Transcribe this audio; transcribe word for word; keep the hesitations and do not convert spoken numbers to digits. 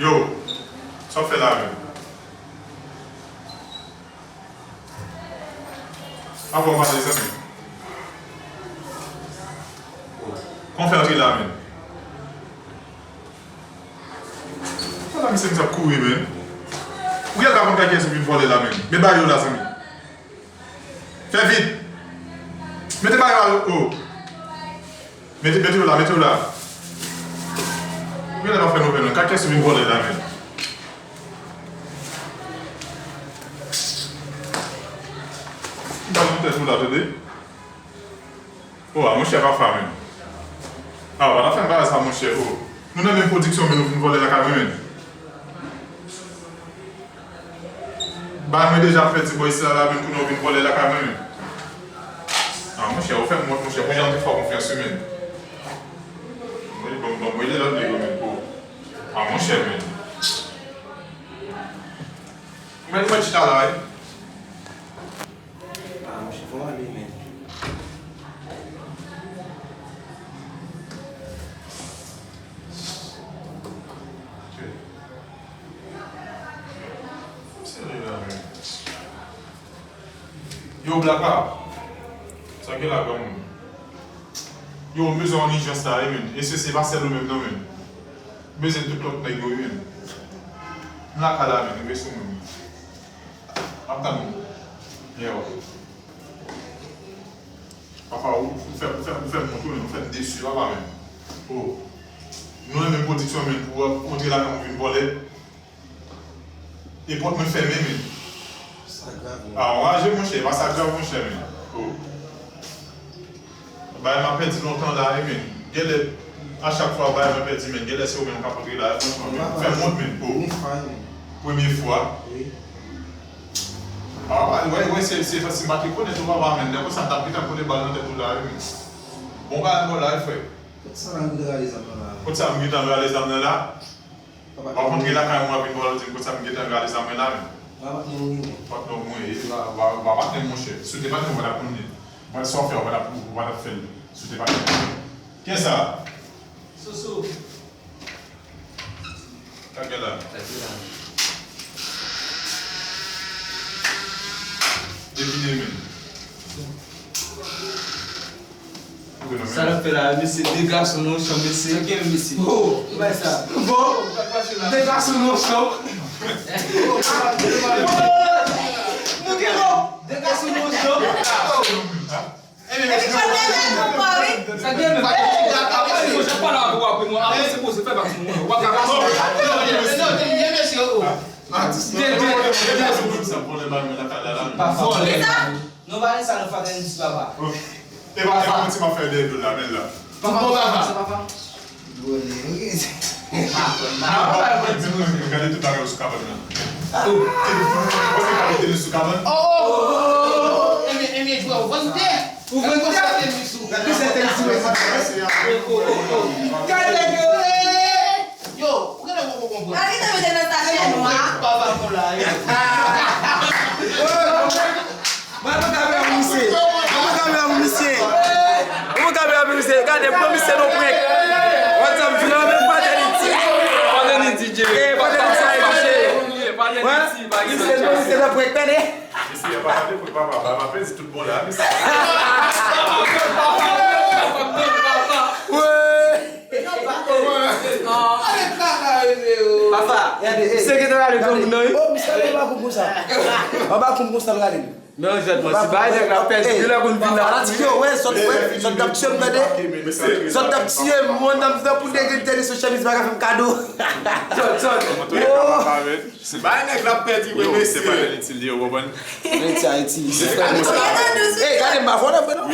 Yo, sa w fè la menm? Avan w pale, zanmi. Kòman w fè antre la menm? Ala misye misye ap kouri, men. Ou genlè pa konn kay kiyès ou vin vòlè la, men. Men ba yo la, zanmi. Fè vit. Mete ba yo la, oh. Mete, mete yo la, mete yo la. Ou genlè pa fè nou pè, non. Kay kiyès ou vin vòlè la, men. Ba nou tèt ou la, tande. Oh, a monchè, pa fè menm. A, w pa ta fè m bagay sa, monchè, oh. Nou nan menm pwodiksyon, men nou vin vòlè lakay mwen, men. Ba mwen deja pèdi bò isi la, la, men kounye a w vin vòlè lakay mwen, men. A, monchè, ou fè m wont, monchè, pou jan m te fè w konfyans, wi, men. Mwen, bon, bon, mwen, lè lòt nèg yo, men, oh. A, monchè, men. Ou mèt mwen chita la, wi. Ah, monchè, fò m ale, men. Serye la, men. Yo, Blaka. Sa gen la, granmoun? Yo, m bezwen yon ijans la, wi, men. E se, se pa sèl ou menm, non, men. M bezwen tout lòt nèg yo, wi, men. M lakay la, men. Rive sou mwen, men. M ap tann ou. Yeah. Papa, ou, ou fè, ou fè, ou fè m wont, wi, men, ou fè m desi, papa, men. Oh. Nou nan menm pwodiksyon, men, pou, pou antre lakay mwen vin vòlè. E pòt mwen fèmen, men. Sa grav, men. A, anraje, monchè, pa sa grav, monchè, men. Oh. Bagay m ap pèdi lontan la, wi, men. Genlè, a chak fwa bagay m ap pèdi, men. Genlè se ou menm k ap antre la, franchman, men. Ou fè m wont, men. Oh. Premye fwa, wi. Premye fwa. Wi. A, wè, wè, wè, se, se, se m pa te konnen tou, papa, men. Lè konsa, m t ap gentan pote bal nan tèt ou la, wi, men. Bon bagay, bon la, wi, frè. Kot sa m gentan rale zam nan la? Kot sa m gentan rale zam nan la? W ap antre lakay mwen, w ap vin vòlè, w di m kot sa m gentan rale zam mwen la, men. Patnè w, wi, men. Patnè w, wi, e, w a, w a, w a patnè m, monchè. Si w te patnè m, w pa t ap konnen. Mwen, sa w fè, w pa t ap, w pa t ap fè l. Si w te patnè m. Kiyès sa? Soso. Kagè la. Kagè la. Devine, men. Sa n ap fè la, mesye, de gason nan yon chanm, mesye. Sa gen, mesye? Oh, bay sa. Bon, de gason nan yon chanm. Nou gen lòt. De gason nan yon chanm. Epi fò n leve tou, wi. Sa gen, men. Fò n pale avè w apre mwen. Apre se poze fè bak sou mwen. W ap gason. Pa vòlè. Kisa? Non, pa sa nan fratènite, papa. E pa, e pa manti m ap fè dèyè do l la, men l la. Papa, papa. Papa. Gade tout bagay yo sou kabann nan. Ou te ka mete l sou kabann? Oh! Ebyen, ebyen, jwè, ou vann tè. Ou vann tè. Gade sa tè l sou mwen. Gade nèg yo. Yo, ou genlè poko konprann. Gade ki te mete nan sachè nwa. Papa pou la, yo. Mwen pran kamera pou misye. Mwen pran kamera pou misye. Mwen pran kamera pou misye. Gade, pran misye nan prank. Wè sa m di la, men Paternity. Paternity, Jerry. Eh, Paternity, sa e touche. Paternity, misye, misye nan prank, tande. Mesye, pa gade pou papa, papa pèdi tout bon la, mesye. Wè. Papa, se ki te rale granmoun nan, wi. Oh, misye ale anba koub konsa. Anba koub konsa, l rale. Non, jèt mwen, si bay nèg la pèdi, lè pou n vin la. Fanatik yo, wè, zòt, wè, zòt t ap tiye m, tande. Zòt t ap tiye m, mwen, nan m di pou nèg entèdi sou chèmiz, pa ka fè m kado. Zòt, zòt. Bay nèg la pèdi, wè, mesye. Yo, se pa itil, yo, konprann. Ayiti, Ayiti. Ey, gade m pa fò nan vre, non.